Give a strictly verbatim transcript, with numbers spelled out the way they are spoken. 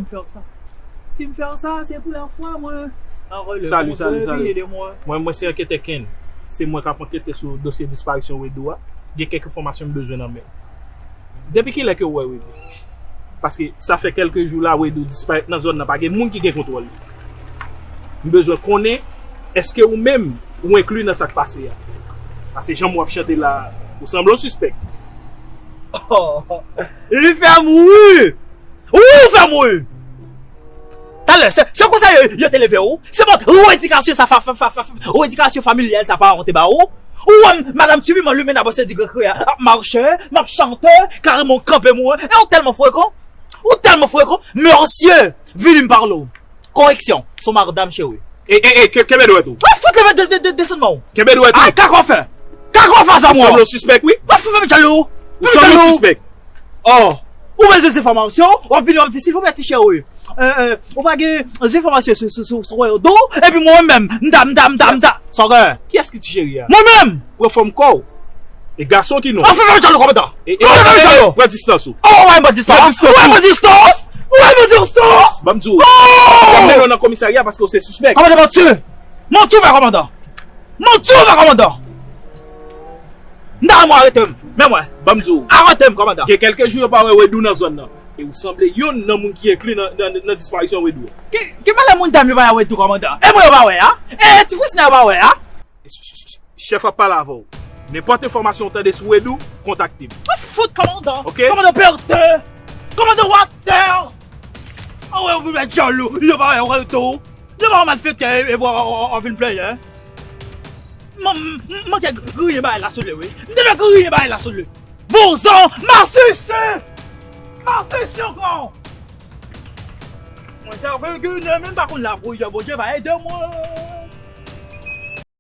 fè w sa. Si m fè w sa, se premyè fwa mwen. Salut, salut, salut. Mwen, mwen se anketè Ken. Se mwen k ap ankete sou dosye disparisyon Wedou a. Gen kèk enfòmasyon m bezwen nan men w. Depi kilè ke w wè Wedou? Paske sa fè kèlke jou la Wedou disparèt nan zòn nan, pa gen moun ki gen kontwòl li. M bezwen konnen, èske ou menm, ou enkli nan sa k pase a? Paske jan w ap chante la, ou sanble yon sispèk. Oh, li fè m ri! Wi, ou fè mouri! Talè, se, se konsa yo, yo te leve ou? Se bon, redikasyon sa, fa, fa, fa, fa, redikasyon familyal sa paran te ba ou? Ou wè m, madanm Tipiman limen nan bò se di grankrè a ap mache, m ap chante, kareman w kanpe mwen, e ou tèlman frekan, ou tèlman frekan, mesye, vini m pale w. Koreksyon, se yon madanm cheri. E, e, e, ke, kenbe dwèt ou. Ou fout leve de, de, de, desann men w. Kenbe dwèt ou. Ay, kaka w fè. Kaka w fè sa, mwen. Ou sanble yon sispèk, wi. Ou fout fè m djalo. Ou sanble yon sispèk. Oh. Ou bezwen enfòmasyon, w ap vini w ap di silvouplè ti cheri. Euh, euh, ou pa gen enfòmasyon sou, sou, sou, sou Wedou, epi mwen menm, m ta, m ta, m ta, m ta. Sa w gen? Kiyès ki ti cheri a? Mwen menm. Pran fòm kò w. E gason ki non? Ou fout fè m djalo, kòmandan. E, e, pran distans ou. Oh, ou wè m pran distans. Ou wè m pran distans. Ou wè m pran distans. Ban m di w. Oh! Mwen mennen w nan komisarya paske w se sispèk. Kòmandan, manti. Manti w fè, kòmandan. Manti w fè, kòmandan. M ta renmen w arete m. Men mwen. Ban m di w. Arete m, kòmandan. Gen kèlke jou yo pa wè Wedou nan zòn nan. E ou sanble youn nan moun ki enkli nan, nan, nan disparisyon Wedou. Ki, ki malè moun dam yo pa wè Wedou, kòmandan? E mwen yo pa wè a? E ti Frisna yo pa wè a? Chèf ap pale avè w. Nenpòt enfòmasyon w tande sou Wedou, kontakte m. Ou fout, kòmandan. Ok? Kòmandan pètè. Kòmandan watè. Anwè, ou vin met djalo. Yo pa wè Wedou. Yo pa wè malfektè, e, e, w, w, w, w vin plenyen. M, m, m manke griyen bagay la sou li, wi. M te dwe griyen bagay la sou li. Vouzan, masisi! Masisi ankò! Mwen sèvi Ginen, men m pa konn lapriyè, Bondye va ede mwen.